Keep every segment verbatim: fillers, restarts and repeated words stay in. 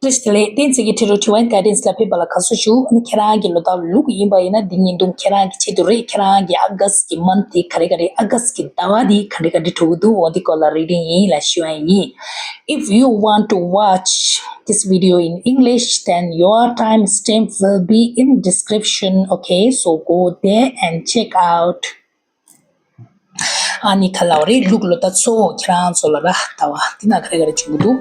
བཀྲ་ཤིས་བདེ་ལེགས། བསྟན་འཛིན་གྱི་ཁྲིད་རོགས་Divine Guidance་ལ་ཕེབས་པ་ལ་དགའ་བསུ་ཞུ། ཨ་ནི་ཁྱེད་རང་གི་ལོ་རྟགས་ལུག་ཡིན་པ་ཡིན་ན་འདི་ཉིན་དུང་ཁྱེད་རང་གི་ཆེད་དུ་རེད། ཁྱེད་རང་གི་August་གི་month་དེ་ག་རེ་ག་རེ། August་གི་ཟླ་བ་དེ་ག་འདྲ་ག་འདྲ་འགྲོ་གི་འདུག་འོ་འདི་སྐོར་ལ་reading་ཡིན་ལ་ཞུ་ཡ་ཡིན། If you want to watch this video in English, then your timestamp will be in description. Okay, so go there and check out. ཨ་ནི་ག་ལབ་རེད། ལུག་ལོ་རྟགས་གཙོ་བོ་ཁྱེད་རང་ཚོ་ལ་ར་ཟླ་བ་འདི་ན་ག་རེ་ག་རེ་བྱུང་གི་འདུག་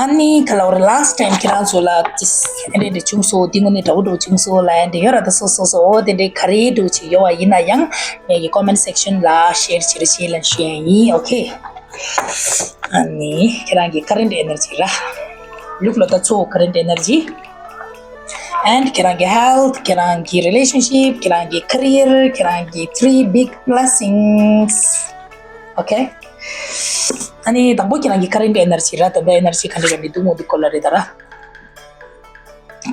ཨ་ནི་ག་ལབ་རེད། last time་ཁྱེད་རང་ཚོ་ལ་ཅིས་ཨེ་འདྲ་འདྲ་བྱུང་སོང་། འདི་དངོས་གནས་འདྲ་བོ་འདྲ་བོ་བྱུང་སོང་ལ་ཨེ་འདྲ་ཡོད་ར། ད་སོ་སོ་སོ་འོ་དེ་འདྲའི་ག་རེ་འདྲ་བོ་ཅིག་ཡོད་པ་ཡིན་ན་ཡང་ངེད་ཀྱི་comment section་ལ་share་བྱེད་རེ་བྱེད་ལ་ཞུ་ཡ་ཡིན། Okay. ཨ་ནི་ཁྱེད་རང་གི་current energy་ར། ལུག་ལོ་རྟགས་གཙོ་བོ་current energy and ཁྱེད་རང་གི་health, ཁྱེད་རང་གི་relationship, ཁྱེད་རང་གི་career, ཁྱེད་རང་གི three big blessings. Okay. ཨ་ནི་དང་པོ་ཁྱེད་རང་གི་current energy་ར། ད་ལྟ་energy་ག་འདྲ་ག་འདྲ་འདུག་མོ་འདི་སྐོར་ལ་རེད་ད་ར།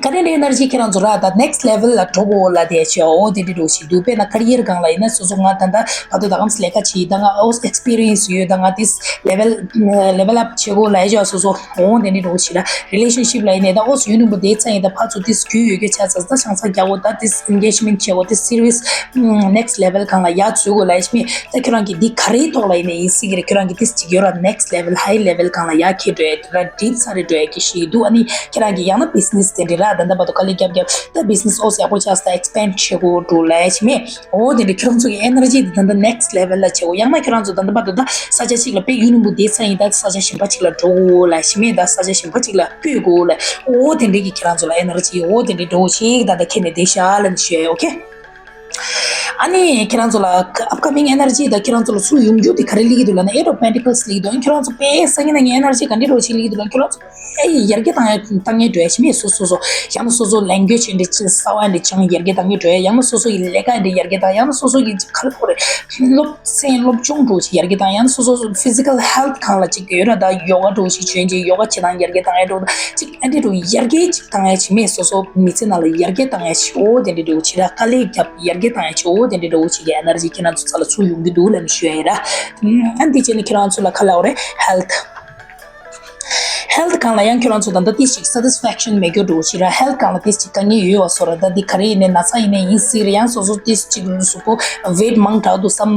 current energy་ཁྱེད་རང་ཚོ་ར་ད་next level་ལ་འགྲོ་དགོས་ལ་དེ་བྱས་འོ་དེ་འདྲ་འགྲོ་བཞིན་འདུག་དཔེར་ན་career་སྒང་ལ་ཡིན་ན་སོ་སོ་ང་ད་ལྟ་བར་དུ་ད་གམ་ལས་ཀ་བྱེད་ད་ང་ཨོ་experience་ཡོད་ད་ང་this level level up་བྱེད་དགོས་ལ་ཡ་བྱས་སོ་སོ་འོ་དེ་འདྲ་འགྲོ་བཞིན་ར། relationship་ལ་ཡིན་ནས་ད་ཨོ་སི་ཡུ་ནི་བུ་དེ་ཚ་ཡིན་ད་ཕར་ཚུར་this་རྒྱུས་ཡོད་རྒྱུ་ཆ་ཚ་ད་ཤང་ཚ་རྒྱག་དགོས་ད་this engagement་བྱེད་དགོས་this serious next level་སྒང་ལ་ཡ་འཛུལ་དགོས་ལ་ཡ་བྱས་མི། ད་ཁྱོད་རང་གི་འདི་ག་རེའི་ཐོག་ལ་ཡིན་ནའི་ཡིན་སྲིད་ཀྱི་རེད། ཁྱོད་རང་གི་ཏིས་གཅིག་ཡོད་ར་next level high level་སྒང་ལ་ཡར་འཁྱེར་འགྲོ་ཡ་ར་deep་ས་རེ་འགྲོ་ཡ་གི་ཞིག་འདུག་ཨ་ནི་ཁྱེད་རང་གི་ཡང་ན་business་དེ་འདྲ་ར་ད་ལྟ་བར་དུ་དཀའ་ལས་རྒྱབ་རྒྱབ་ད་business་ཨོ་ཡག་པོ་ཆགས་ས་expand་བྱེད་དགོས་འགྲོ་ལ་ཡ་ཞིག་མེད། འོ་དེ་འདྲ་ཁྱོད་རང་ཚོ་གི་energy་དེ་ད་ལྟ་next level་ལ་བྱེད་དགོས། ཡང་ན་ཁྱོད་རང་ཚོ་ད་ལྟ་བར་དུ་ད་ས་ཆ་ཞིག་ལ་དཔེ་ཡུ་ནི་བུ་དེ་ཚ་ཡིན་ད་ས་ཆ་གཞན་པ་ཅིག་ལ་འགྲོ་དགོས་ལ་ཞིག་མེད། ད་ས་ཆ་གཞན་པ་ཅིག་ལ་སྤོས་དགོས་ལ་འོ་དེ་འདྲ་གི་ཁྱེད་རང་ཚོ་ལ་energy་འོ་དེ་འདྲ་འགྲོ་ཞིག་ད་ལྟ་ཁྱེད་ནས་བསྡད་ཤག་ལ་ནི་ཞུ་ཡ། Okay. ཨ་ནི་ཁྱེད་རང་ཚོ་ལ་upcoming energy་དང་ཁྱེད་རང་ཚོ་ལ་ཚུར་ཡོང་རྒྱུ་དེ་ག་རེ་སླེབས་ཀྱི་འདུག་ལབ་ན་Eight of Pentacles་སླེབས་ཀྱི་འདུག་ཨ་ནི་ཁྱེད་རང་ཚོ་དཔེ་སང་ཉིན་གནངས་ཉིན་energy་ག་འདྲ་འདྲ་བོ་ཞིག་སླེབས་ཀྱི་འདུག་ལབ་ན་ཁྱེད་རང་ཚོ་དཔེ་ཡར་རྒྱས་བཏང་ཡ་བཏང་ཡ་འགྲོ་ཡ་ཞིག་མེད། སོ་སོ་སོ་ཡང་ན་སོ་སོ་language་འདི་ཅིག་གསར་བ་འདི་སྦྱང་ཡར་རྒྱས་བཏང་ཡ་འགྲོ་ཡ། ཡང་ན་སོ་སོ་ཡི་ལས་ཀ་འདི་ཡར་རྒྱས་བཏང་། ཡང་ན་སོ་སོ་ཡི་ཅིག་ག་རེ་ཁོ་རེ་སློབ་ཚན་སློབ་སྦྱོང་འགྲོ་ཅིག་ཡར་རྒྱས་བཏང་། ཡང་ན་སོ་སོ་physical health་སྒང་ལ་ཅིག་ཡོད་ར་ད་ཡོ་ག་འགྲོ་ཞིག་བྱོན་ཅིག་ཡོ་ག་བྱེད་སྟངས་ཡར་རྒྱས་བཏང་ཡ་འགྲོ་ད་ཅིག་ཨ་འདྲ་འགྲོ་ཡར་རྒྱས་ཅིག་བཏང་ཡ་ཞིག་མེད། སོ་སོ་མི་ཚེ་ནང་ལ་ཡར་རྒྱས་བཏང་ཡ་ཞིག་འོ་དེ་འདྲ་འགྲོ་ཅིག་ར་དཀའ་ལས་རྒྱབ་ཡར་རྒྱས་བཏང་ཡ་ཞིག་འོ་དེ་འདྲ་འགྲོ་ཅིག་གི་energy་ཁྱེད་རང་ཚོ་རྩ་ལ་ཚུར་ཡོང་གི་འདུག་ལབ་ནས་ཞུ་ཡ་ཡིན་ར། ཨ་འདི་བྱས་ནས་ཁྱེད་རང་ཚོ་ལ་ག་ལབ་རེད། health health་སྒང་ལ་ཡང་ཁྱོད་རང་ཚོ་ད་ལྟ་ཏིས་ཅིག་satisfaction་མེད་རྒྱུ་འགྲོ་ཞིག་ར། health་སྒང་ལ་ཏིས་ཅིག་དཀའ་ངལ་ཡོད་པ་བཟོ་ར། ད་འདི་ག་རེ་ཡིན་ནའི་ན་ཚ་ཡིན་ནའི་ཡིན་སྲིད་ར། ཡང་སོ་སོ་ཏིས་ཅིག་གཟུགས་པོ་weight་མང་དྲགས་འདུག་བསམ།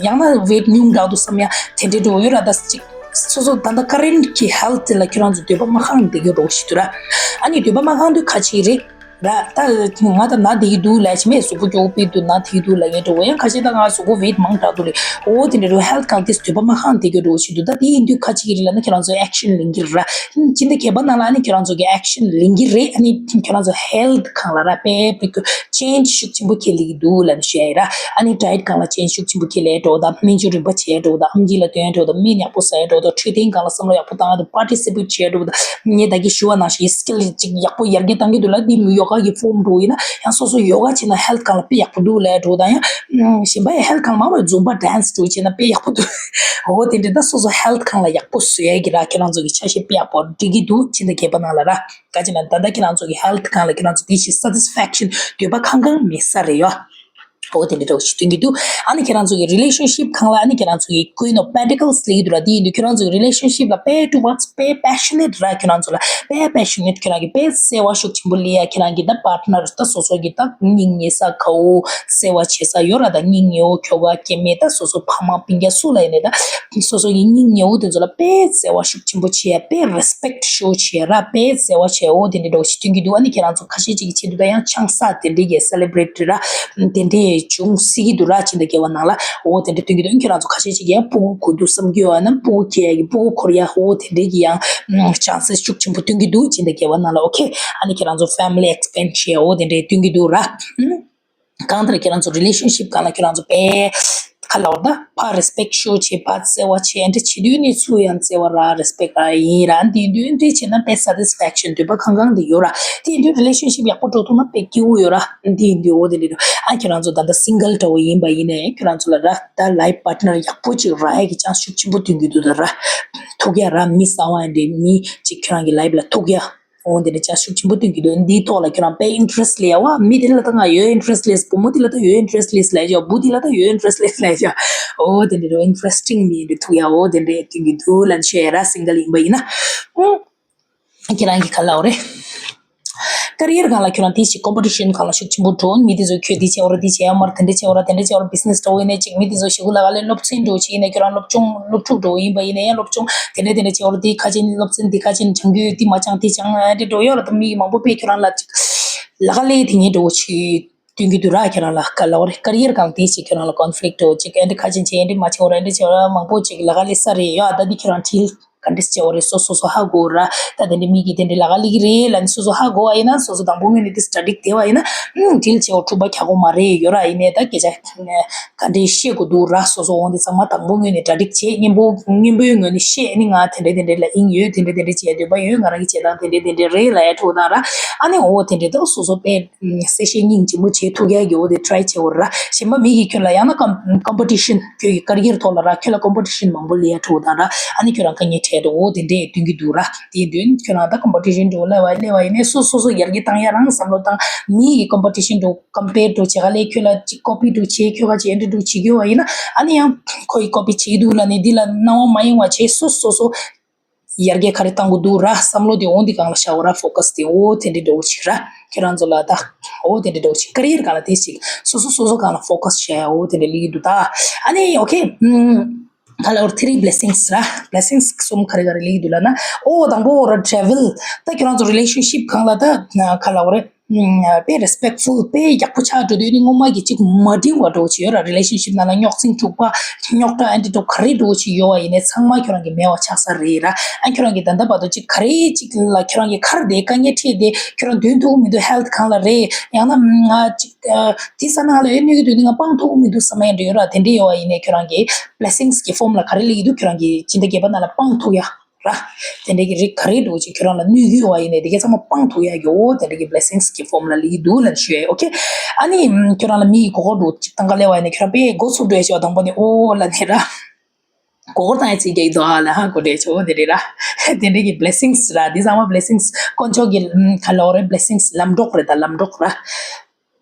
ཡང་ན་weight་ཉུང་དྲགས་འདུག་བསམ་ཡ་དེ་འདྲའི་འགྲོ་ཡོད་ར། ད་ཅིག་སོ་སོ་ད་ལྟ་current་གི་health་དེ་ལ་ཁྱོད་རང་ཚོ་འདོད་པ་མ་ཁེངས་བསྡད་རྒྱུ་འགྲོ་ཞིག་འདུག་ར། ཨ་ནི་འདོད་པ་མ་ཁེངས་དུས་ཁ་ཅིག་རེད། ར་ད་ང་ད་ན་བསྡད་ཀྱི་འདུག་ལབ་ཞིག་མེད། གཟུགས་པོ་སྐྱོ་པོ་དཔེ་འདུག་ན་དེ་འདུག་ལབ་མཁན་འདྲ་བོ། ཡང་ཁ་ཤས་ད་ང་གཟུགས་པོ་weight་མང་དྲགས་འདུག་ལབ། འོ་དེ་འདྲ་རེད། health་སྒང་དེ་འདོད་པ་མ་ཁེངས་བསྡད་རྒྱུ་འདྲ་བོ་ཞིག་འདུག་ད་དེ་ཡིན་དུས་ཁ་ཅིག་གི་རིང་ལ་ནི་ཁྱེད་རང་ཚོ་action་ལེན་གྱི་རེད་ར། སྤྱི་ཟླ་བརྒྱད་པ་ནང་ལ་ནི་ཁྱེད་རང་ཚོ་གི་action་ལེན་གྱི་རེད། ཨ་ནི་ཁྱེད་རང་ཚོ་health་སྒང་ལ་ར་དཔེ་དཔེ་change་ཤུགས་ཆེན་པོ་ཁྱེར་སླེབས་ཀྱི་འདུག་ལབ་ནས་ཞུ་ཡ་ཡིན་ར། ཨ་ནི་diet་སྒང་ལ་change་ཤུགས་ཆེན་པོ་ཁྱེར་སླེབས་འགྲོ་དང་སྨན་བཅོས་རིམ་པ་བྱས་འགྲོ་དང་ཨམ་ཆི་ལ་སྟོན་འགྲོ་དང་སྨན་ཡག་པོ་ཟ་ཡ་འགྲོ་དང་འཕྲོད་བསྟེན་སྒང་ལ་བསམ་བློ་ཡག་པོ་བཏང་ཡ་དང་participate་བྱས་འགྲོ་དང་། ངས་ད་གིན་ཞུ་བ་ནང་བཞིན་skill་ཅིག་ཡག་པོ་ཡར་རྒྱས་གཏང་གི་འདུག་ལ། འདི་yoga་གི་form་འགྲོ་ཡིན་ན་ཡང་སོ་སོ་yoga་བྱས་ན་health་སྒང་ལ་དཔེ་ཡག་པོ་འདུག་ལབ་འགྲོ་དང་། ཡང་གཞན་པ་ཡང་health་སྒང་མང་བ་Zumba dance་འགྲོ་བྱས་ན་དཔེ་ཡག་པོ་འདུག་འོ་དེ་འདྲ་ད་སོ་སོ་health་སྒང་ལ་ཡག་པོ་བཟོ་ཡ་གི་ར་ཁྱེད་རང་ཚོ་གི་ཆ་ཤས་དཔེ་ཡག་པོ་འགྲིག་གི་འདུག་ཕྱི་ཟླ་བརྒྱད་པ་ནང་ལ་ར། ག་ཅི་ན་ད་ལྟ་ཁྱེད་རང་ཚོ་གི་health་སྒང་ལ་ཁྱེད་རང་ཚོ་དེ་བཞིན་satisfaction་འདོད་པ་ཁེངས་ཁེངས་མེད་ས་རེད་ཡོ། འོ་དེ་འདྲ་འདྲ་བོ་ཞིག་སྟོན་གྱི་འདུག་ཨ་ནི་ཁྱེད་རང་ཚོ་གི་relationship་སྒང་ལ་ཨ་ནི་ཁྱེད་རང་ཚོ་གི་Queen of Pentacles་སླེབས་ཀྱི་འདུག་ར། དེ་ཡིན་དུས་ཁྱེད་རང་ཚོ་གི་relationship་ལ་དཔེ་towards་དཔེ་passionate་ར། ཁྱེད་རང་ཚོ་ལ་དཔེ་passionate་ཁྱེད་རང་གི་དཔེ་བརྩེ་བ་ཤུགས་ཆེན་པོ་སླེབས་ཡ། ཁྱེད་རང་གི་ད་partner་ད་སོ་སོ་གི་ད་སྙིང་ཉེ་ས་དགའ་བོ་བརྩེ་བ་བྱེད་ས་ཡོད་ར། ད་སྙིང་ཉེ་བོ་ཁྱོ་ག་སྐྱེ་དམན་ད་སོ་སོ་ཕ་མ་སྤུན་ཀྱག་སུ་ལ་ཡིན་ནའི་ད་སོ་སོ་གི་སྙིང་ཉེ་བོ་དེ་ཚོ་ལ་དཔེ་བརྩེ་བ་ཤུགས་ཆེན་པོ་བྱེད་ཡ། དཔེ་respect་ཤུགས་བྱེད་ཡ་ར། དཔེ་བརྩེ་བ་བྱེད་ཡ། འོ་དེ་འདྲ་འདྲ་བོ་ཞིག་སྟོན་གྱི་འདུག་ཨ་ནི་ཁྱེད་རང་ཚོ་ཁ་ཤས་ཅིག་གི་ཆེད་དུ་ད་ཡང་ཆང་ས་དེ་འདྲའི་གི་celebrate་ར། དེ་འདྲས་བྱུང་སྲིད་ཀྱི་འདུག་ར། ཕྱི་ཟླ་བརྒྱད་པ་ནང་ལ་འོ་དེ་འདྲས་སྟོན་གྱི་འདུག་ཁྱེད་རང་ཚོ་ཁ་ཤས་ཅིག་ཡང་སྤུ་གུ་འགོ་འདུག་བསམ་གྱི་ཡོད་ན་སྤུ་གུ་སྐྱེ་ཡ་གི་སྤུ་གུ་འཁོར་ཡ་འོ་དེ་འདྲས་ཀྱི་ཡང་chances་ཤུགས་ཆེན་པོ་སྟོན་གྱི་འདུག་ཕྱི་ཟླ་བརྒྱད་པ་ནང་ལ། Okay། ཨ་ནི་ཁྱེད་རང་ཚོ་family expand་བྱེད་ཡ་འོ་དེ་འདྲས་སྟོན་གྱི་འདུག་ར། གང་ལྟར་ཁྱེད་རང་ཚོ་relationship་སྒང་ལ་ཁྱེད་རང་ཚོ་དཔེ་ག་ལབ་ད་ཕར་respect་ཤུགས་བྱེད། ཕར་བརྩེ་བ་བྱེད། འདི་བྱེད་དུས་ནི་ཚུར་ཡང་བརྩེ་བ་ར་respect་ར་ཡིན་ར། འདི་དུས་འདི་བྱེད་ན་དཔེ་satisfaction་འདོད་པ་ཁེངས་ཁེངས་འདི་ཡོད་ར། དེ་ཡིན་དུས་relationship་ཡག་པོ་འགྲོ་ཐུབ་ན་དཔེ་སྐྱིད་པོ་ཡོད་ར། འདི་ཡིན་དུས་འོ་དེ་འདྲ་འདུག་ཨ་ཁྱེད་རང་ཚོ་ད་ལྟ་single་འདྲ་བོ་ཡིན་པ་ཡིན་ནའི་ཁྱེད་རང་ཚོ་ལ་ར་ད་life partner་ཡག་པོ་ཅིག་རག་ཡ་གི་chance་ཤུགས་ཆེན་པོ་སྟོན་གྱི་འདུག་ད་ར་ཐུག་ཡ་ར། མི་གསར་པ་འདི་མི་ཅིག་ཁྱེད་རང་གི་life་ལ་ཐུག་ཡ། འོ་དེ་འདྲ་chance་ཤུགས་ཆེན་པོ་སྟོན་གྱི་འདུག་འདིའི་ཐོག་ལ་ཁྱེད་རང་དཔེ་interest་སླེབས་ཡ་བ། མི་དེ་ལ་ད་ང་ཡོད་interest་སླེབས། བུ་མོ་དེ་ལ་ད་ཡོད་interest་སླེབས་ལབ་ཡ། བུ་དེ་ལ་ད་ཡོད་interest་སླེབས་ལབ་ཡ། འོ་དེ་འདྲ་ར་interesting་མི་འདི་ཐུག་ཡ། འོ་དེ་འདྲ་སྟོན་གྱི་འདུག་ལབ་བཤད་ཡ་ར། single་ཡིན་པ་ཡིན་ན། ཨུ། ཁྱེད་རང་གི་ག་ལབ་རེད། ཀེ་རི་ཡར་སྒང་ལ་ཁྱོད་རང་དེ་ཞིག་ཀོམ་པི་ཊི་ཤན་སྒང་ལ་ཤུགས་ཆེན་པོ་འགྲོ། མི་དེ་ཚོ་ཁྱོད་འདི་བྱས་འོ་ར་འདི་བྱས་ཡ་མར་དེ་འདྲ་བྱས་འོ་ར་དེ་འདྲ་བྱས་འོ་ར་བི་ཛི་ནེ་སི་འགྲོ་འོ་ཡིན་ན་ཅིག་མི་དེ་ཚོ་ཞེ་གུ་ལ་ག་ལེ་སློབ་ཚན་འགྲོ་ཅིག་ཡིན་ན་ཁྱོད་རང་སློབ་སྦྱོང་སློབ་ཕྲུག་འགྲོ་ཡིན་པ་ཡིན་ན་ཡང་སློབ་སྦྱོང་དེ་འདྲ་དེ་འདྲ་བྱས་འོ་ར་འདི་ཁ་ཅན་སློབ་ཚན་འདི་ཁ་ཅན་སྦྱང་རྒྱུ་འདི་མ་སྦྱང་དེ་སྦྱང་ཨ་འདྲ་འགྲོ་ཡོད་ར། ད་མི་མང་པོ་དཔེ་ཁྱོད་རང་ལ་ཅིག་ལ་ག་ལེ་དེ་ངས་འགྲོ་ཅིག་སྟོན་གྱི་འདུག་ར། ཁྱོད་རང་ལ་ག་ལབ་རེད། ཀེ་རི་ཡར་སྒང་དེ་ཞིག་ཁྱོད་རང་ལ་ཀོན་ཕི་ལིག་འགྲོ་ཅིག་ཨ་འདྲ་ཁ་ཅན་བྱས་ཨ་འདྲ་མ་བྱས་འོ་ར་ཨ་འདྲ་བྱས་འོ་ར་མང་པོ་ཅིག་ལ་ག་ལེ་ས་རེད་ཡོད། ཨ་ད་འདི་ཁྱོད་རང་དྲིལ། ག་འདྲས་བྱས་འོ་རེད། སོ་སོ་སོ་ཧ་གོ་ར། ད་དེ་འདྲས་མི་གིས་དེ་འདྲས་ལ་ག་ལེ་གི་རེད་ལབ་ནས་སོ་སོ་ཧ་གོ་བ་ཡིན་ན་སོ་སོ་དང་པོ་ངོས་ནས་དེ་སི་ཊ་ཌི་བསྡད་པ་ཡིན་ན་ཨུམ་དྲིལ་བྱས་འོ་འཁྲུག་པ་རྒྱག་དགོས་མ་རེད་ཡོད་ར། ཡིན་ནའི་ད་སྐད་ཆ་ག་འདྲས་བཤད་དགོས་འདུག་ར། སོ་སོ་འོ་འདི་ཚང་མ་དང་པོ་ངོས་ནས་གྲ་སྒྲིག་བྱས། སྙན་པོ་སྙན་པོའི་ངོས་ནས་བཤད་ནི་ང་དེ་འདྲས་དེ་འདྲས་ལ་དབྱིངས་ཡོད། དེ་འདྲས་དེ་འདྲས་བྱས་འདོད་པ་ཡོད། ང་རང་གི་བྱེད་སྟངས་དེ་འདྲས་དེ་འདྲས་རེད་ལབ་ཡ་འཁྲུག་དང་ར། ཨ་ནི་འོ་དེ་འདྲས་ད་སོ་སོ་དཔེ་གསལ་བཤད་སྙིང་རྗེ་མོ་བྱེད་ཐུབ་ཡ་གི་འོ་དེ་ཊ་རའི་བྱེད་འོ་ར། གཞན་པ་མི་གིས་ཁྱོད་ལ་ཡང་ན་ཀམ་ཀོམ་པི་ཊི་ཤན་ཁྱོད་ཀྱི་ཀེ་རི་ཡར་ཐོག་ལ་ར་ཁྱོད་ལ་ཀོམ་པི་ཊི་ཤན་མང་པོ་སླེབས་ཡ་འཁྲུག་དང་ར། ཨ་ནི་ཁྱོད་རང་དཀའ་ངལ་འཕྲད་འགྲོ་འོ་དེ་འདྲས་སྟོན་གྱི་འདུག་ར། དེ་དོན་ཁྱོད་རང་ད་ཀོམ་པི་ཊི་ཤན་འགྲོ་སླེབས་པ་སླེབས་པ་ཡིན་ནའི་སོ་སོ་སོ་ཡར་རྒྱས་བཏང་ཡ་རང་བསམ་བློ་བཏང་། མི་གི་ཀོམ་པི་ཊི་ཤན་འགྲོ་ཀམ་པེར་འགྲོ་བྱེད་ག་ལས་ཁྱོད་ལ་ཅིག་ཀོ་པི་འགྲོ་བྱེད་ཁྱོད་ག་ཅིག་ཨེ་འདྲ་འགྲོ་བྱེད་རྒྱུ་བ་ཡིན་ན་ཨ་ནི་ཡང་ཁོ་ཡི་ཀོ་པི་བྱེད་ཀྱི་འདུག་ལབ་ནས་འདི་ལ་སྣང་བ་མ་གཡེང་བ་བྱས་སོ་སོ་སོ་ཡར་རྒྱས་ག་རེ་བཏང་དགོས་འདུག་ར། བསམ་བློ་དེ་འོ་འདི་སྒང་ལ་བཞག་འོ་ར། ཕོ་ཀ་སི་དེ་འོ་དེ་འདྲའི་འདྲ་བོ་ཅིག་ར། ཁྱེད་རང་ཚོ་ལ་ད་འོ་དེ་འདྲའི་འདྲ་བོ་ཅིག་ཀེ་རི་ཡར་སྒང་ལ་དེ་ཅིག་སོ་སོ་སོ་སོ་སྒང་ལ་ཕོ་ཀ་སི་བྱས་འོ་དེ་འདྲ་སླེབས་ཀྱི་འདུག་ད། ཨ་ནི་ཨོ་ཁེ། ཨམ། ག་ལབ་རེད། ཐི་རི་བི་ལེ་སིང་སི་ར། བི་ལེ་སིང་སི་གསུམ་ག་རེ་ག་རེ་སླེབས་ཀྱི་འདུག་ལབ་ན། ཨོ་དང་པོ་འོ་ར་ཊེ་རེ་ཝལ། ད་ཁྱེད་རང་ཚོ་རི་ལེ་ཤན་ཤིབ་སྒང་ལ་ད་ག་ལབ་རེད། ཨམ། དཔེ་རེ་སི་པེག་ཕུལ་དཔེ་ཡག་པོ་ཆགས་འགྲོ་དུས་ནི་སྔོན་མ་གི་ཅིག་མ་འགྲིག་པ་འདྲ་བོ་ཅིག་ཡོད་ར། རི་ལེ་ཤན་ཤིབ་ནང་ལ་རྙོག་འཛིང་འཁྲུག་པ་རྙོག་དྲ་ཨ་འདྲ་འདྲ་བོ་ག་རེ་འདྲ་བོ་ཅིག་ཡོད་པ་ཡིན་ནའི་ཚང་མ་ཁྱོད་རང་གི་མེད་པ་ཆགས་ས་རེད་ར། ཨ་ཁྱོད་རང་གི་ད་ལྟ་བར་དུ་ཅིག་ག་རེ་ཅིག་ལ་ཁྱོད་རང་གི་ཁར་དེ་དཀའ་ངལ་འཕྲད་དེ་ཁྱོད་རང་འདོན་ཐུབ་ཀྱི་མི་འདུག་ཧེལ་ཐི་སྒང་ལ་རེད། ཡང་ན་ང་ཅིག་ཨ་དེ་ས་ནང་ལ་ཡོད་གནོད་ཀྱི་འདུག་ནི་ང་སྤང་ཐུབ་ཀྱི་མི་འདུག་བསམ་ཡ་འདྲ་ཡོད་ར། དེ་འདྲ་ཡོད་པ་ཡིན་ནའི་ཁྱོད་རང་གི་བི་ལེ་སིང་སི་གི་ཕོམ་ལ་ག་རེ་སླེབས་ཀྱི་འདུག་ཁྱོད་རང་གི་སྤྱི་ཟླ་བརྒྱད་པ་ནང་ལ་སྤང་ཐུབ་ཡ་ར། དེ་འདྲའི་གི་རིགས་ག་རེ་འདྲ་བོ་ཅིག་ཁྱོད་རང་ལ་གནོད་ཀྱི་ཡོད་པ་ཡིན་ནའི་དེ་གའི་ཚང་མ་སྤང་ཐུབ་ཡ་གི་འོ་དེ་འདྲའི་གི་བི་ལེ་སིང་སི་གི་ཕོམ་ལ་སླེབས་ཀྱི་འདུག་ལབ་ནས་ཞུ་ཡ་ཡིན། ཨོ་ཁེ། ཨ་ནི་ཁྱོད་རང་ལ་མི་ཡི་མགོ་སྐོར་འདྲ་བོ་ཅིག་བཏང་ག་སླེབས་པ་ཡིན་ནའི་ཁྱོད་རང་དཔེ་མགོ་ཚུགས་འགྲོ་ཡ་ཅིག་བ་དང་པོ་ནས་ཨོ་ལབ་ནས་ར། མགོ་སྐོར་བཏང་ཡ་ཅིག་རྒྱག་གི་འདུག་ཨ་ལ་ཧ་གོ་འདྲ་བྱོས་འོ་དེ་འདྲ་ར། དེ་འདྲའི་གི་བི་ལེ་སིང་སི་ར། འདི་ཚང་མ་བི་ལེ་སིང་སི་དཀོན་མཆོག་གི་ཨམ་ག་ལབ་རེད། བི་ལེ་སིང་སི་ལམ་གྲོགས་རེད། ད་ལམ་གྲོགས་ར།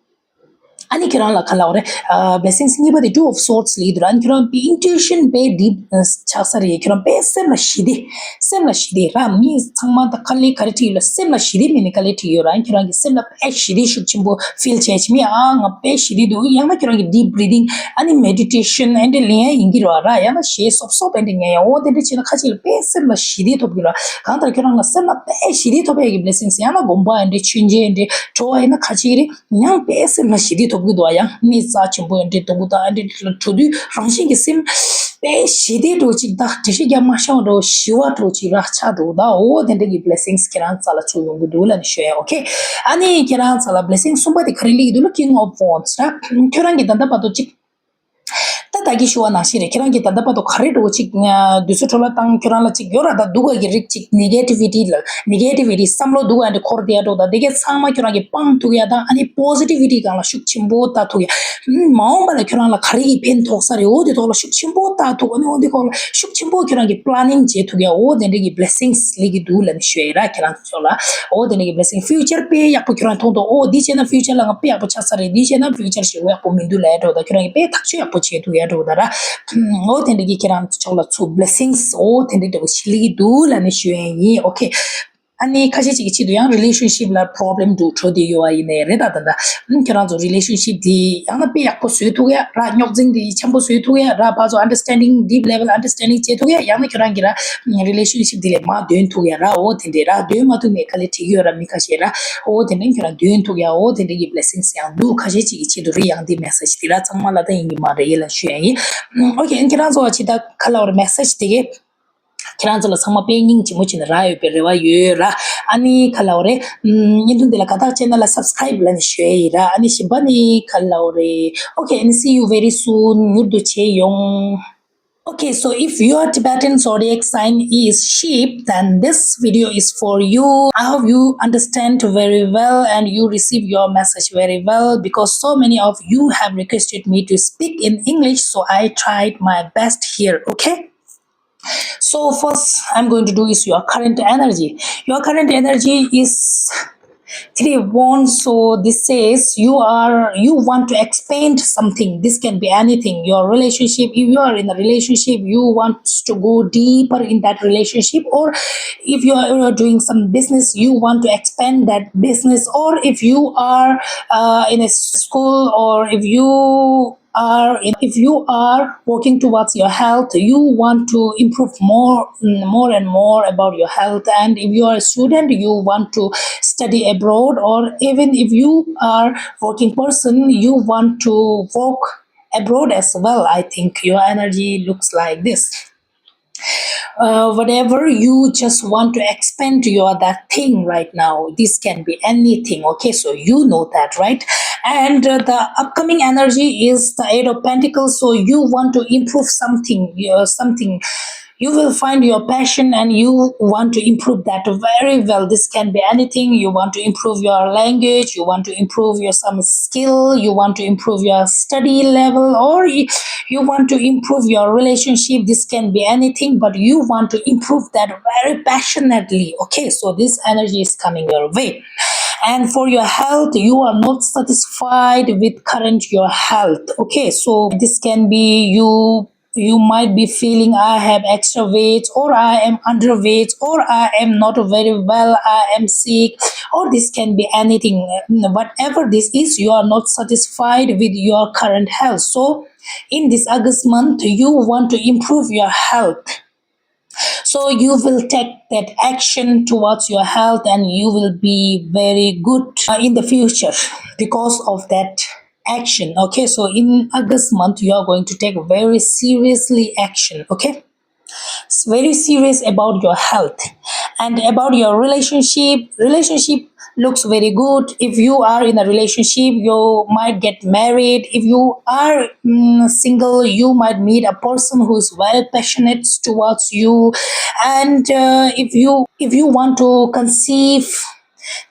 ཨ་ནི་ཁྱོད་རང་ལ་ག་ལབ་རེད། ཨ་བི་ལེ་སིང་སི་གཉིས་པ་དེ་ཊུ་ཨོབ་སོར་སི་སླེབས་ཀྱི་འདུག་ར། ཨ་ནི་ཁྱོད་རང་ཨིན་ཊུ་ཨི་ཤན་དཔེ་ཌིབ་ཆགས་ས་རེད། ཁྱོད་རང་དཔེ་སེམས་ལ་ཞི་བདེ། སེམས་ལ་ཞི་བདེ་ར། མི་ཚང་མ་ད་དཀའ་ལས་ག་རེ་འཕྲད་ཡོད་ལ་སེམས་ལ་ཞི་བདེ་མེད་ནས་དཀའ་ལས་འཕྲད་ཡོད་ར། ཨ་ནི་ཁྱོད་རང་གི་སེམས་ལ་དཔེ་ཞི་བདེ་ཤུགས་ཆེན་པོ་ཕིལ་བྱས་བྱས་མི་ཨ་ང་དཔེ་ཞི་བདེ་འདུག་ཡང་ན་ཁྱོད་རང་གི་ཌིབ་བི་རི་དིང་ཨ་ནི་མེ་ཌི་ཊེ་ཤན་ཨ་འདྲ་ལེན་ཡ་ཡིན་གྱི་རེད་བ་ར། ཡང་ན་གཞས་སོབ་སོབ་ཨ་འདྲ་ཉན་ཡ་འོ་དེ་འདྲ་བྱས་ན་ཁ་ཅིག་ལ་དཔེ་སེམས་ལ་ཞི་བདེ་ཐོབ་ཀྱི་ར། གང་ལྟར་ཁྱོད་རང་ལ་སེམས་ལ་དཔེ་ཞི་བདེ་ཐོབ་ཡ་གི་བི་ལེ་སིང་སི་ཡང་ན་དགོན་པ་ཨ་འདྲ་མཆོད་མཇལ་ཨ་འདྲ་འགྲོ་བ་ཡིན་ན་ཁ་ཅིག་རེད། ཡང་དཔེ་སེམས་ལ་ཞི་བདེ་ཐོབ་ཀྱི་འདུག་ཡང་མི་རྩ་ཆེན་པོ་ཨ་འདྲ་སྡུག་པོ་དང་ཨ་འདྲ་འགྲོ་དུས་རང་བཞིན་གྱི་སེམས་དཔེ་ཞི་བདེ་འདྲ་བོ་ཅིག་དང་འགྲེལ་བཤད་རྒྱག་མ་ཤེས་པ་འདྲ་བོ་ཞི་བ་འདྲ་བོ་ཅིག་ར་ཆགས་འདུག་ད་འོ་དེ་འདྲ་གི་བི་ལེ་སིང་སི་ཁྱེད་རང་རྩ་ལ་ཚུར་ཡོང་གི་འདུག་ལབ་ནས་ཞུ་ཡ། ཨོ་ཁེ། ཨ་ནི་ཁྱེད་རང་རྩ་ལ་བི་ལེ་སིང་སི་གསུམ་པ་དེ་ག་རེ་སླེབས་ཀྱི་འདུག་ལ། King of Wands ར། ཁྱོད་རང་གི་ད་ལྟ་བར་དུ་ཅིག་ད་ད་གིན་ཞུ་བ་ནང་བཞིན་རེད། ཁྱེད་རང་གིས་ད་ལྟ་བར་དུ་ག་རེ་འདྲ་བོ་ཅིག་དུས་ཚོད་འཕྲོ་བརླག་བཏང་ཁྱོད་རང་ལ་ཅིག་ཡོད་ར། ད་སྡུག་ག་གི་རིགས་ཅིག་ནེ་གེ་ཊི་བི་ཊི་ལ་ནེ་གེ་ཊི་བི་ཊི་བསམ་བློ་སྡུག་ག་འདྲ་འཁོར་བསྡད་ཡ་འདྲ་བོ་ད་དེ་གས་ཚང་མ་ཁྱོད་རང་གིས་སྤང་ཐུབ་ཡ་དང་ཨ་ནི་པོ་ཟི་ཊི་བི་ཊི་སྒང་ལ་ཤུགས་ཆེན་པོ་ལྟ་ཐུབ་ཡ། ཨུམ། མ་འོངས་པ་ལ་ཁྱོད་རང་ལ་ག་རེ་གི་ཕན་ཐོགས་ས་རེད། འོ་དེ་ཐོག་ལ་ཤུགས་ཆེན་པོ་ལྟ་ཐུབ། ཨ་ནི་འོ་དེ་སྐོར་ལ་ཤུགས་ཆེན་པོ་ཁྱོད་རང་གིས་པི་ལེ་ནིང་བྱེད་ཐུབ་ཡ། འོ་དེ་འདྲ་གི་བི་ལེ་སིང་སི་སླེབས་ཀྱི་འདུག་ལབ་ནས་ཞུ་ཡ་ཡིན་ར། ཁྱེད་རང་ཚོ་ལ། འོ་དེ་འདྲ་གི་བི་ལེ་སིང་སི། ཕིའུ་ཅར་དཔེ་ཡག་པོ་ཁྱོད་རང་མཐོང་འདུག་འོ་འདི་བྱས་ན་ཕིའུ་ཅར་ལ་ང་དཔེ་ཡག་པོ་ཆགས་ས་རེད། འདི་བྱས་ན་ཕིའུ་ཅར་ཞེ་པོ་ཡག་པོ་མི་འདུག་ལབ་ཡ་འདྲ་བོ་ད་ཁྱོད་རང་གིས་དཔེ་ཐག་གཅོད་ཡག་པོ་བྱེད་ཐུབ་ཡ་འདྲ་བོ་ད་ར། འོ་དེ་འདྲ་གི་ཁྱེད་རང་ཚོ་ཕྱོགས་ལ་ཚུར་བི་ལེ་སིང་སི་འོ་དེ་འདྲ་འདྲ་བོ་ཞིག་སླེབས་ཀྱི་འདུག་ལབ་ནས་ཞུ་ཡ་ཡིན། ཨོ་ཁེ། ཨ་ནི་ཁ་ཤས་ཅིག་གི་ཆེད་དུ་ཡང་རི་ལེ་ཤན་ཤིབ་ལ་པོ་རོབ་ལེམ་འདྲ་བོ་འགྲོ་བསྡད་ཡོད་པ་ཡིན་ནའི་རེད། ད་ད་ད་ཁྱེད་རང་ཚོ་རི་ལེ་ཤན་ཤིབ་དེ་ཡང་ན་དཔེ་ཡག་པོ་བཟོ་ཐུབ་ཡ་ར། རྙོག་འཛིང་དེ་འཆམ་པོ་བཟོ་ཐུབ་ཡ་ར། ཕར་ཚུར་ཨན་ཌར་སི་ཊེན་ཌིང་ཌིབ་ལེ་ཝལ་ཨན་ཌར་སི་ཊེན་ཌིང་བྱེད་ཐུབ་ཡ། ཡང་ན་ཁྱེད་རང་གིས་ར་རི་ལེ་ཤན་ཤིབ་དེ་ལས་མར་འདོན་ཐུབ་ཡ་ར། འོ་དེ་འདྲས་ར། འདོན་མ་ཐུབ་ནས་དཀའ་ལས་འཕྲད་ཀྱི་ཡོད་ར། མི་ཁ་ཤས་ར། འོ་དེ་འདྲས་ཁྱེད་རང་འདོན་ཐུབ་ཡ། འོ་དེ་འདྲས་ཀྱི་བི་ལེ་སིང་སི་ཡང་འདུག་ཁ་ཤས་ཅིག་གི་ཆེད་དུ་རེད། ཡང་འདི་མེ་སེ་ཇི་དེ་ར་ཚང་མ་ལ་ད་ཡིན་གྱི་མ་རེད་ལབ་ཞུ་ཡ་ཡིན། ཨོ་ཁེ། ཁྱེད་རང་ཚོ་བ་ཅི་ད་ག་ལབ་ར། མེ་སེ་ཇི་དེ་གས་ཁྱེད་རང་ཚོ་ལ་ཚང་མ་དཔེ་སྙིང་རྗེ་མོ་བྱས་ནས་རག་ཡོད་པའི་རེ་བ་ཡོད་ར། ཨ་ནི་ག་ལབ་རེད། ཨམ། བརྙན་ཐུང་འདི་ལ་དགའ་རྟགས་བྱས་ན་ལ་སབ་སི་ཀ་རེབ་ལབ་ནས་ཞུ་ཡ་ཡིན་ར། ཨ་ནི་གཞན་པ་ནི་ག་ལབ་རེད། Okay, and see you very soon. མྱུར་དུ་མཇལ་ཡོང་། Okay, so if your Tibetan zodiac sign is sheep, then this video is for you. I hope you understand very well and you receive your message very well, because so many of you have requested me to speak in English, so I tried my best here, okay? So first I'm going to do is your current energy. Your current energy is Three of Wands, so this says you are, you want to expand something. This can be anything. Your relationship, if you are in a relationship, you want to go deeper in that relationship, or if you are doing some business, you want to expand that business, or if you are uh, in a school, or if you are, if you are working towards your health, you want to improve more, mm, more and more about your health. And if you are a student, you want to study abroad, or even if you are working person, you want to work abroad as well. I think your energy looks like this. Uh, whatever you just want to expand your that thing right now, this can be anything. Okay, so you know that, right? And uh, the upcoming energy is the Eight of Pentacles, so you want to improve something, uh, something. You will find your passion and you want to improve that very well. This can be anything. You want to improve your language, you want to improve your some skill, you want to improve your study level, or you, you want to improve your relationship. This can be anything, but you want to improve that very passionately. Okay, so this energy is coming your way. And for your health, you are not satisfied with current your health. Okay, so this can be you, you might be feeling, I have extra weight, or I am underweight, or I am not very well, I am sick, or this can be anything. Whatever this is, you are not satisfied with your current health. So in this August month, you want to improve your health. So you will take that action towards your health and you will be very good uh, in the future because of that action. Okay, so in August month, you are going to take very seriously action. Okay, it's very serious about your health and about your relationship. Relationship looks very good. If you are in a relationship, you might get married. If you are mm, single, you might meet a person who is very passionate towards you. And uh, if you, if you want to conceive,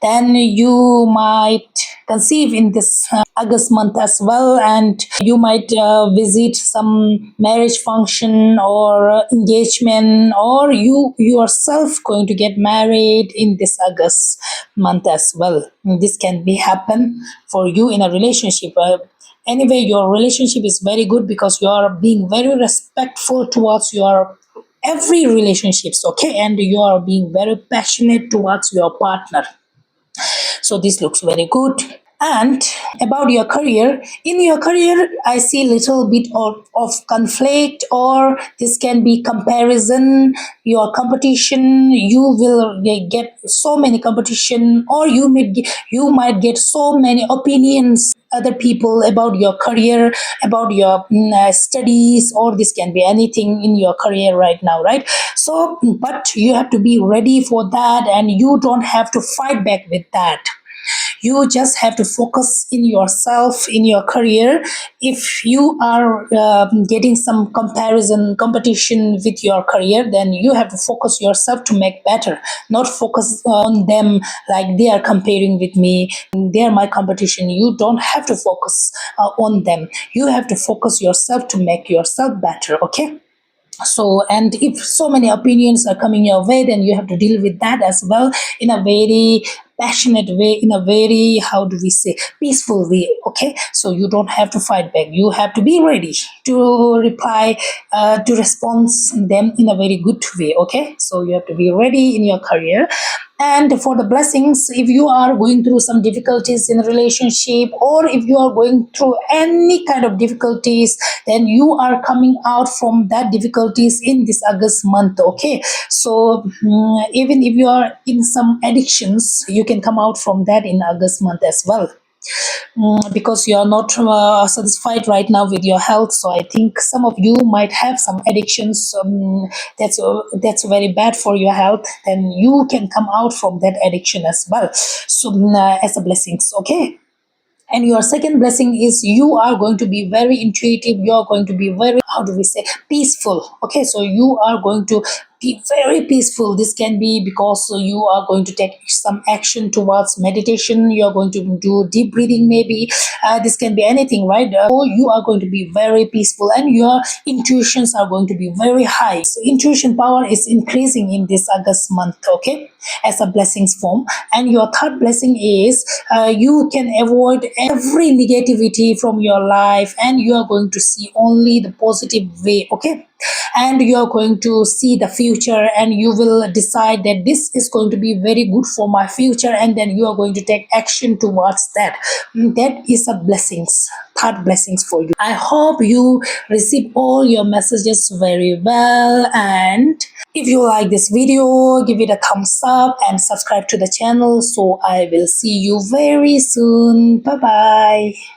then you might conceive in this uh, August month as well, and you might uh, visit some marriage function or engagement, or you yourself going to get married in this August month as well. This can be happen for you in a relationship. Uh, anyway, your relationship is very good because you are being very respectful towards your every relationships, okay, and you are being very passionate towards your partner. So this looks very good. And about your career, in your career, I see little bit of, of conflict, or this can be comparison, your competition. You will get so many competition, or you may, you might get so many opinions, other people, about your career, about your mm, uh, studies, or this can be anything in your career right now, right? So but you have to be ready for that, and you don't have to fight back with that. You just have to focus in yourself, in your career. If you are uh, getting some comparison, competition with your career, then you have to focus yourself to make better, not focus on them, like they are comparing with me, they are my competition. You don't have to focus uh, on them. You have to focus yourself to make yourself better, okay? So and if so many opinions are coming your way, then you have to deal with that as well in a very passionate way, in a very, how do we say, peaceful way, okay? So you don't have to fight back. You have to be ready to reply uh, to response them in a very good way, okay? So you have to be ready in your career. And for the blessings, if you are going through some difficulties in a relationship, or if you are going through any kind of difficulties, then you are coming out from that difficulties in this August month, okay? So mm, even if you are in some addictions, you can come out from that in August month as well. Mm, because you are not uh, satisfied right now with your health, so I think some of you might have some addictions um, that's uh, that's very bad for your health. Then you can come out from that addiction as well. So mm, uh, as a blessings, okay? And your second blessing is you are going to be very intuitive, you are going to be very how do we say, peaceful. Okay, so you are going to be very peaceful. This can be because you are going to take some action towards meditation, you are going to do deep breathing maybe. Uh, this can be anything, right? Uh, or you are going to be very peaceful and your intuitions are going to be very high. So intuition power is increasing in this August month, okay, as a blessings form. And your third blessing is, uh, you can avoid every negativity from your life and you are going to see only the positive way, okay? And you are going to see the future and you will decide that this is going to be very good for my future, and then you are going to take action towards that. Mm, that is a blessings, third blessings for you. I hope you receive all your messages very well, and if you like this video, give it a thumbs up and subscribe to the channel. So I will see you very soon. Bye bye.